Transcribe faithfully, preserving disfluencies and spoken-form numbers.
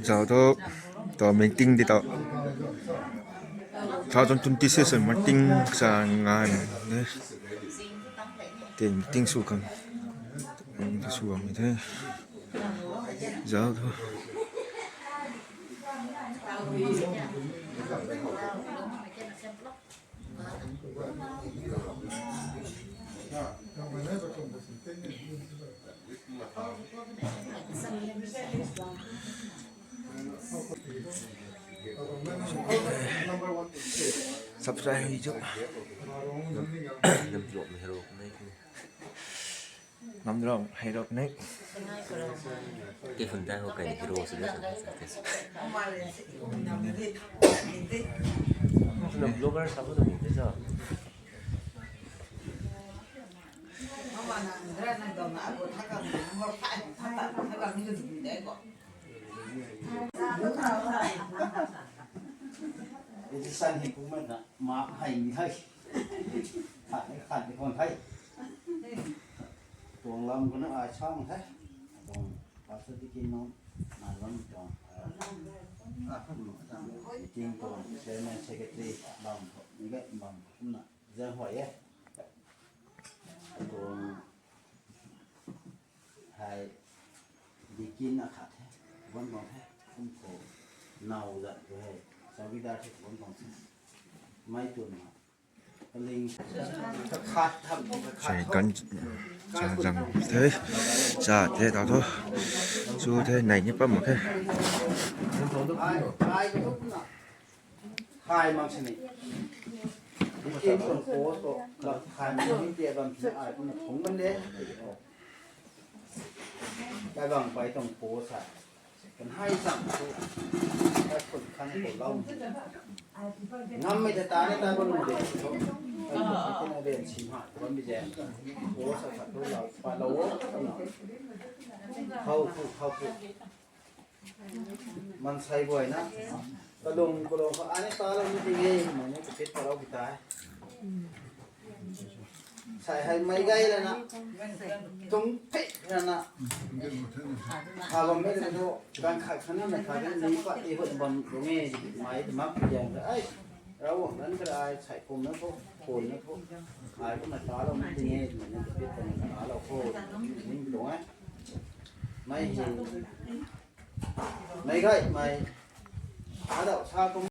Zau tu, tu meeting di tu. Two thousand twenty session meeting sa ngan de. Tin meeting su kan. Meeting su kan de. Zau tu. Subscribe hei chu. Nam, nam hero nei. Nam ram hero nei. Ke phun ta ho kai hero sw de. Nam blogger sa bo tu ni sa. Edition hei kumna na, ma hei ni hei. Khat ni khat ni kon hei. Tuang lam kumna ai sang hei. Tuang pastor deacon nunc, nai lam tuang. Ah, meeting tuang chairman secretary lam ni gai bam kumna. Zang huai e. Tuang hei deacon akhat the. Bam bam the. Kum khou nau zat tu hei. Chowkidar the bam bam the. Mei tun ma. Kaling. Kakhat tham ko kakhat. Sei kan cha zang the. Cha the ta thu. Chu the nai ni pam mak khe. Ai, ai, ai, ai. Khai mak sini. Di kin tuang post khou, lam khai mak ni tia bam sini ai kumna phungc bam de. Kai bang pai tuang post sa. Kan hei chang tu. Kai phun khan khou lau. Ngam mei ta ta ni ta bam de. Kai phun khan khou lau de, sim ha, bam bi de. Post sa khat tu lau, pa lau o. Khou khu, khou khu. Mansei guay na, kalung, kalung khou, ani ta lou ni ting e, mei ni kapit ta lou ki ta e. Sai hei mei gay lana, tung pei lana, ha bam mei lana tu, ganv khat khan na, mei khat na, ni pat ti hut bam lung e, mei tu mak pi jang ta, ai, Ravguangc lan kar ai, sai kum na thu, kum na thu, ai kumna ta lou ni ting e, mei ni kapit ta ni ta lou khou, ning tuang e. Mei hei, mei gay, mei, adau sa kum